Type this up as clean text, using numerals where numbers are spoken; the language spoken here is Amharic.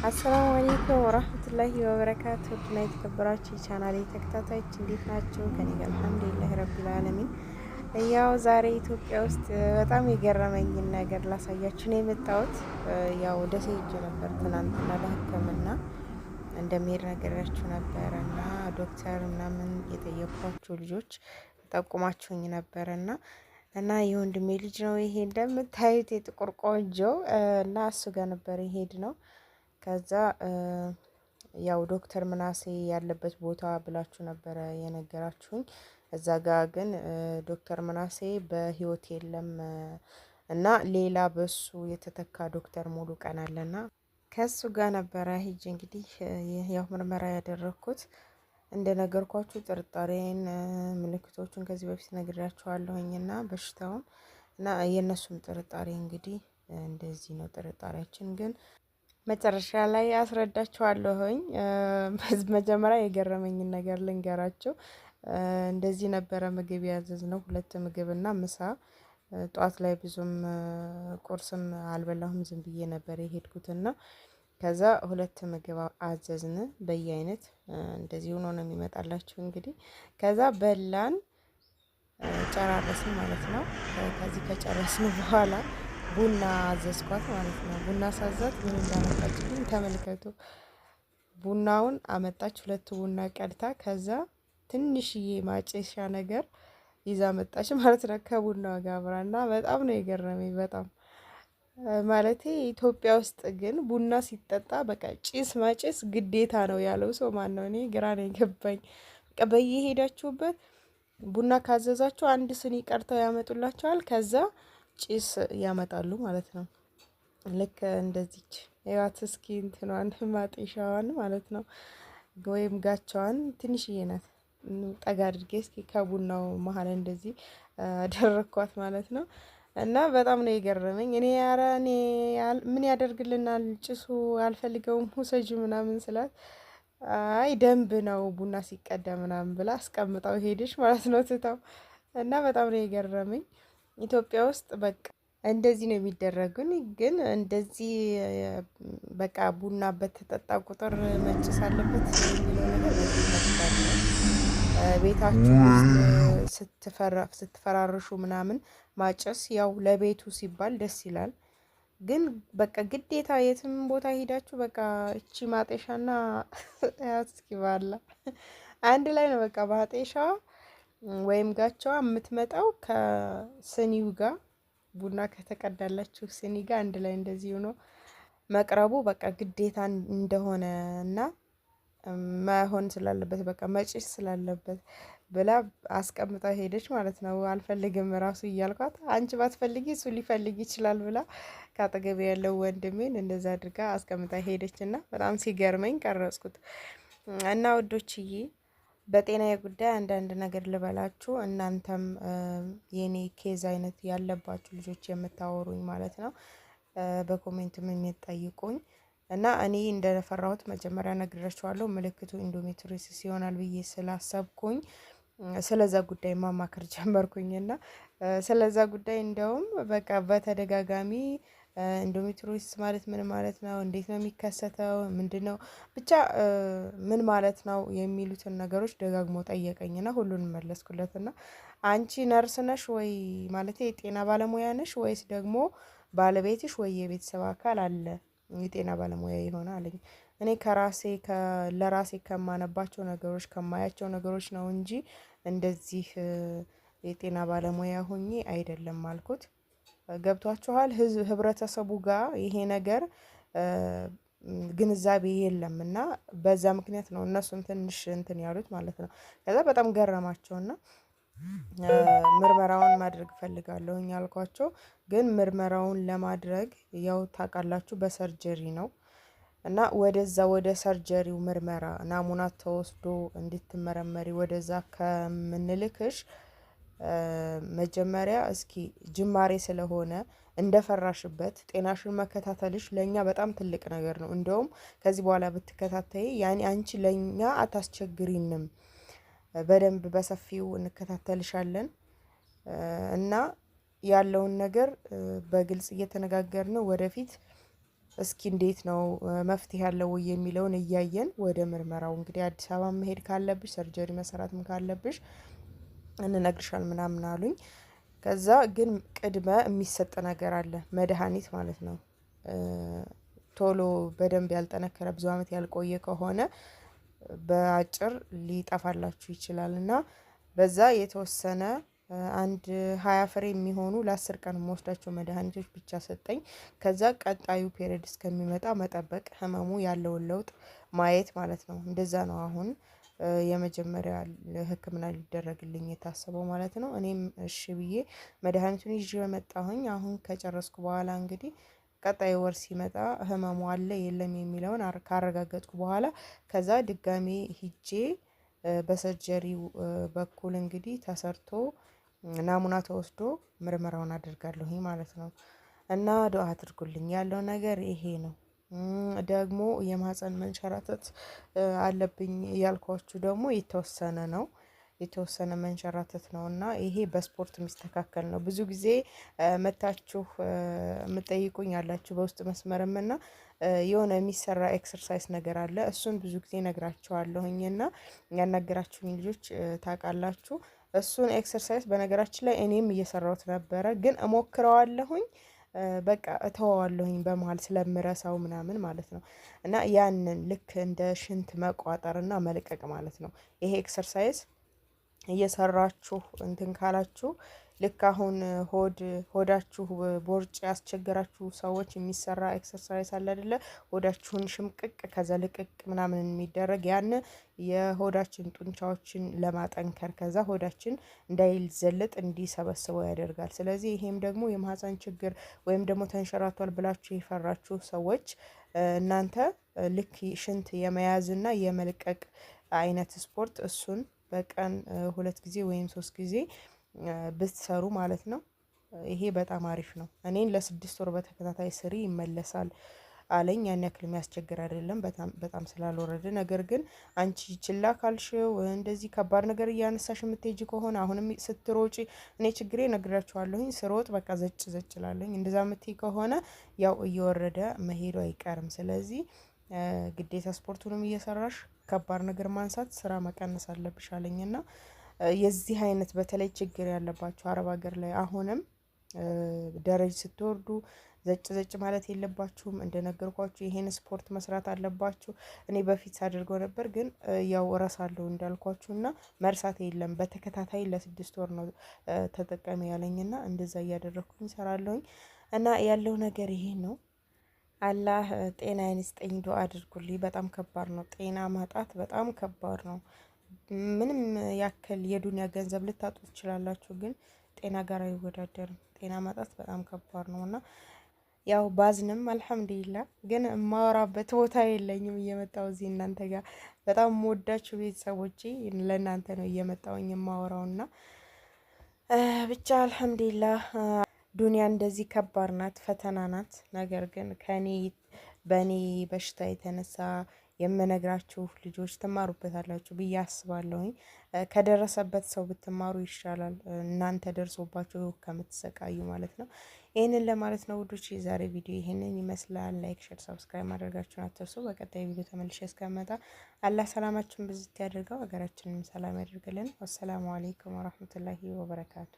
السلام عليكم ورحمة الله وبركاته። ውድና የተከበራችሁ የቻናሌ ተከታታዮች እንዴት ናችሁ? ከኔ ጋር الحمد لله رب العالمين። ያው ዛሬ ኢትዮጵያ ውስጥ በጣም የገረመኝን ነገር ላሳያችሁ ነው የመጣሁት። ያው ደሴ ሄጄ ነበር ትናንትና ለሕክምና እንደሚሄድ ነገራችሁ ነበረ እና ዶክተር ምናምን የጠየኳችሁ ልጆች ጠቁማችሁኝ ነበረ እና የወንድሜ ልጅ ነው ይሄ እንደምታዩት የጥቁር ቆንጆ እና እሱ ጋር ነበር የሄድ ነው። ከዛ ያው ዶክተር ምናሴ ያለበት ቦታ ብላችሁ ነበረ የነገራችሁኝ። እዛ ጋ ግን ዶክተር ምናሴ በህይወት የለም እና ሌላ በሱ የተተካ ዶክተር ሙሉ ቀን አለና ከሱ ጋር ነበረ ሂጅ እንግዲህ ያው ምርመራ ያደረግኩት። እንደነገርኳችሁ ጥርጣሬን ምልክቶቹን ከዚህ በፊት ነግሬያችኋለሁኝ እና በሽታውን እና የእነሱም ጥርጣሬ እንግዲህ እንደዚህ ነው። ጥርጣሬያችን ግን መጨረሻ ላይ አስረዳችኋለሁኝ። መጀመሪያ የገረመኝን ነገር ልንገራቸው። እንደዚህ ነበረ ምግብ ያዘዝነው፣ ሁለት ምግብና ምሳ። ጠዋት ላይ ብዙም ቁርስም አልበላሁም፣ ዝም ብዬ ነበር የሄድኩትና ከዛ ሁለት ምግብ አዘዝን በየአይነት፣ እንደዚህ ሆኖ ነው የሚመጣላችሁ እንግዲህ። ከዛ በላን ጨራረስን ማለት ነው። ከዚህ ከጨረስን በኋላ ቡና አዘዝኳት ማለት ነው። ቡና ሳዛት ምን እንዳመጣችልኝ ተመልከቱ። ቡናውን አመጣች፣ ሁለት ቡና ቀድታ፣ ከዛ ትንሽዬ ማጨሻ ነገር ይዛ መጣች ማለት ነው ከቡናው ጋር አብራ፣ እና በጣም ነው የገረመኝ። በጣም ማለቴ ኢትዮጵያ ውስጥ ግን ቡና ሲጠጣ በቃ ጭስ ማጨስ ግዴታ ነው ያለው ሰው ማን ነው? እኔ ግራ ነው የገባኝ። በቃ በየሄዳችሁበት ቡና ካዘዛችሁ አንድ ስኒ ቀድተው ያመጡላችኋል። ከዛ ጭስ ያመጣሉ ማለት ነው። ልክ እንደዚች እዋት እስኪ እንትኗን ማጤሻዋን ማለት ነው ወይም ጋቻዋን ትንሽዬ ናት። ጠጋ አድርጌ እስኪ ከቡናው መሀል እንደዚህ አደረግኳት ማለት ነው። እና በጣም ነው የገረመኝ። እኔ ኧረ እኔ ምን ያደርግልናል ጭሱ አልፈልገውም ውሰጂ ምናምን ስላት፣ አይ ደንብ ነው ቡና ሲቀዳ ምናምን ብላ አስቀምጣው ሄደች ማለት ነው ትታው። እና በጣም ነው የገረመኝ። ኢትዮጵያ ውስጥ በቃ እንደዚህ ነው የሚደረጉን። ግን እንደዚህ በቃ ቡና በተጠጣ ቁጥር መጭስ አለበት የሚለው ነገር በጣም ከባድ ነው። ቤታችሁ ውስጥ ስትፈራርሹ ምናምን ማጨስ ያው ለቤቱ ሲባል ደስ ይላል። ግን በቃ ግዴታ የትም ቦታ ሄዳችሁ በቃ እቺ ማጤሻና እስኪ ባላ አንድ ላይ ነው፣ በቃ ማጤሻዋ ወይም ጋቻዋ የምትመጣው ከስኒው ጋር፣ ቡና ከተቀዳላችሁ ስኒ ጋር አንድ ላይ እንደዚህ ሆኖ መቅረቡ በቃ ግዴታ እንደሆነ እና መሆን ስላለበት፣ በቃ መጭስ ስላለበት ብላ አስቀምጣ ሄደች ማለት ነው። አልፈልግም ራሱ እያልኳት አንቺ ባትፈልጊ እሱ ሊፈልግ ይችላል ብላ ከአጠገቤ ያለው ወንድሜን እንደዛ አድርጋ አስቀምጣ ሄደች እና በጣም ሲገርመኝ ቀረጽኩት። እና ውዶችዬ በጤናዬ ጉዳይ አንዳንድ ነገር ልበላችሁ። እናንተም የኔ case አይነት ያለባችሁ ልጆች የምታወሩኝ ማለት ነው፣ በ comment ም የምትጠይቁኝ፣ እና እኔ እንደፈራሁት መጀመሪያ ነግሬያችኋለሁ። ምልክቱ endometriosis ይሆናል ብዬ ስላሰብኩኝ ስለዛ ጉዳይ ማማከር ጀመርኩኝ፣ እና ስለዛ ጉዳይ እንደውም በቃ በተደጋጋሚ endometriosis ማለት ምን ማለት ነው? እንዴት ነው የሚከሰተው? ምንድን ነው፣ ብቻ ምን ማለት ነው የሚሉትን ነገሮች ደጋግሞ ጠየቀኝና ሁሉንም መለስኩለትና አንቺ ነርስ ነሽ ወይ፣ ማለት የጤና ባለሙያ ነሽ ወይስ ደግሞ ባለቤትሽ ወይ የቤተሰብ አካል አለ የጤና ባለሙያ የሆነ አለኝ። እኔ ከራሴ ለራሴ ከማነባቸው ነገሮች፣ ከማያቸው ነገሮች ነው እንጂ እንደዚህ የጤና ባለሙያ ሆኜ አይደለም አልኩት። ገብቷችኋል? ህዝብ ህብረተሰቡ ጋር ይሄ ነገር ግንዛቤ የለም እና በዛ ምክንያት ነው እነሱም ትንሽ እንትን ያሉት ማለት ነው። ከዛ በጣም ገረማቸውና ምርመራውን ማድረግ እፈልጋለሁኝ አልኳቸው። ግን ምርመራውን ለማድረግ ያው ታውቃላችሁ በ surgery ነው፣ እና ወደዛ ወደ surgery ው ምርመራ ናሙና ተወስዶ እንድትመረመሪ ወደዛ ከምንልክሽ መጀመሪያ እስኪ ጅማሬ ስለሆነ እንደፈራሽበት ጤናሽን መከታተልሽ ለእኛ በጣም ትልቅ ነገር ነው። እንደውም ከዚህ በኋላ ብትከታተይ ያኔ አንቺ ለእኛ አታስቸግሪንም፣ በደንብ በሰፊው እንከታተልሻለን እና ያለውን ነገር በግልጽ እየተነጋገርን ወደፊት እስኪ እንዴት ነው መፍትሄ ያለው ወይ የሚለውን እያየን ወደ ምርመራው እንግዲህ አዲስ አበባ መሄድ ካለብሽ፣ surgery መሰራትም ካለብሽ እንነግርሻል ምናምን አሉኝ። ከዛ ግን ቅድመ የሚሰጥ ነገር አለ፣ መድኃኒት ማለት ነው። ቶሎ በደንብ ያልጠነከረ፣ ብዙ አመት ያልቆየ ከሆነ በአጭር ሊጠፋላችሁ ይችላል። እና በዛ የተወሰነ አንድ 20 ፍሬ የሚሆኑ ለ10 ቀን የምወስዳቸው መድኃኒቶች ብቻ ሰጠኝ። ከዛ ቀጣዩ period እስከሚመጣ መጠበቅ፣ ህመሙ ያለውን ለውጥ ማየት ማለት ነው። እንደዛ ነው አሁን የመጀመሪያ ሕክምና ሊደረግልኝ የታሰበው ማለት ነው። እኔም እሺ ብዬ መድኃኒቱን ይዤ መጣሁኝ። አሁን ከጨረስኩ በኋላ እንግዲህ ቀጣይ ወር ሲመጣ ህመሙ አለ የለም የሚለውን ካረጋገጥኩ በኋላ ከዛ ድጋሜ ሂጄ በ surgery ው በኩል እንግዲህ ተሰርቶ ናሙና ተወስዶ ምርመራውን አድርጋለሁኝ ማለት ነው። እና ዱአ አድርጉልኝ። ያለው ነገር ይሄ ነው። ደግሞ የማህፀን መንሸራተት አለብኝ ያልኳችሁ ደግሞ የተወሰነ ነው፣ የተወሰነ መንሸራተት ነው እና ይሄ በስፖርት የሚስተካከል ነው። ብዙ ጊዜ መታችሁ የምጠይቁኝ ያላችሁ በውስጥ መስመርም እና የሆነ የሚሰራ exercise ነገር አለ። እሱን ብዙ ጊዜ ነግራችኋለሁኝ እና ያናገራችሁኝ ልጆች ታውቃላችሁ። እሱን exercise በነገራችን ላይ እኔም እየሰራሁት ነበረ፣ ግን እሞክረዋለሁኝ፣ በቃ እተወዋለሁኝ በመሀል ስለምረሳው ምናምን ማለት ነው። እና ያንን ልክ እንደ ሽንት መቋጠርና መልቀቅ ማለት ነው። ይሄ exercise እየሰራችሁ እንትን ካላችሁ ልክ አሁን ሆዳችሁ ቦርጭ ያስቸገራችሁ ሰዎች የሚሰራ exercise አለ አይደለ? ሆዳችሁን ሽምቅቅ ከዛ ልቅቅ ምናምን የሚደረግ፣ ያን የሆዳችን ጡንቻዎችን ለማጠንከር ከዛ ሆዳችን እንዳይዘለጥ እንዲሰበስበው ያደርጋል። ስለዚህ ይሄም ደግሞ የማህፀን ችግር ወይም ደግሞ ተንሸራቷል ብላችሁ የፈራችሁ ሰዎች እናንተ ልክ ሽንት የመያዝና የመልቀቅ አይነት ስፖርት እሱን በቀን 2 ጊዜ ወይም 3 ጊዜ ብትሰሩ ማለት ነው። ይሄ በጣም አሪፍ ነው። እኔን ለ6 ወር በተከታታይ ስሪ ይመለሳል አለኝ። ያን ያክል የሚያስቸግር አይደለም፣ በጣም በጣም ስላልወረደ። ነገር ግን አንቺ ችላ ካልሽው፣ እንደዚህ ከባድ ነገር እያነሳሽ የምትሄጂ ከሆነ፣ አሁንም ስትሮጪ፣ እኔ ችግሬ ነግራችኋለሁኝ፣ ስሮጥ በቃ ዘጭ ዘጭ ላለኝ፣ እንደዛ የምትይ ከሆነ ያው እየወረደ መሄዱ አይቀርም። ስለዚህ ግዴታ ስፖርቱንም እየሰራሽ ከባድ ነገር ማንሳት፣ ስራ መቀነስ አለብሽ አለኝና የዚህ አይነት በተለይ ችግር ያለባቸው አረብ ሀገር ላይ አሁንም ደረጅ ስትወርዱ ዘጭ ዘጭ ማለት የለባችሁም። እንደነገርኳችሁ ይሄን ስፖርት መስራት አለባችሁ። እኔ በፊት ሳደርገው ነበር፣ ግን ያው እረሳለሁ እንዳልኳችሁ እና መርሳት የለም፣ በተከታታይ ለ6 ወር ነው ተጠቀሚ ያለኝና እንደዛ እያደረግኩኝ እሰራለሁኝ እና ያለው ነገር ይሄ ነው። አላህ ጤና ይስጠኝ፣ ዱአ አድርጉልኝ። በጣም ከባድ ነው። ጤና ማጣት በጣም ከባድ ነው። ምንም ያክል የዱንያ ገንዘብ ልታጡ ትችላላችሁ፣ ግን ጤና ጋር አይወዳደርም። ጤና ማጣት በጣም ከባድ ነው እና ያው ባዝንም አልሐምዱሊላ፣ ግን የማወራበት ቦታ የለኝም። እየመጣው እዚህ እናንተ ጋር፣ በጣም የምወዳችሁ ቤተሰቦቼ፣ ለእናንተ ነው እየመጣውኝ የማወራውና ብቻ አልሐምዱሊላህ። ዱንያ እንደዚህ ከባድ ናት፣ ፈተና ናት። ነገር ግን ከኔ በእኔ በሽታ የተነሳ የምነግራችሁ ልጆች ትማሩበታላችሁ ብዬ አስባለሁኝ። ከደረሰበት ሰው ብትማሩ ይሻላል፣ እናንተ ደርሶባችሁ ከምትሰቃዩ ማለት ነው። ይህንን ለማለት ነው ውዶች። የዛሬ ቪዲዮ ይህንን ይመስላል። Like፣ share፣ subscribe ማድረጋችሁን አትርሱ። በቀጣይ ቪዲዮ ተመልሼ እስከመጣ አላህ ሰላማችሁን ብዝት ያደርገው፣ ሀገራችንንም ሰላም ያደርግልን። ወሰላሙ አሌይኩም ወረህመቱላሂ ወበረካቱ።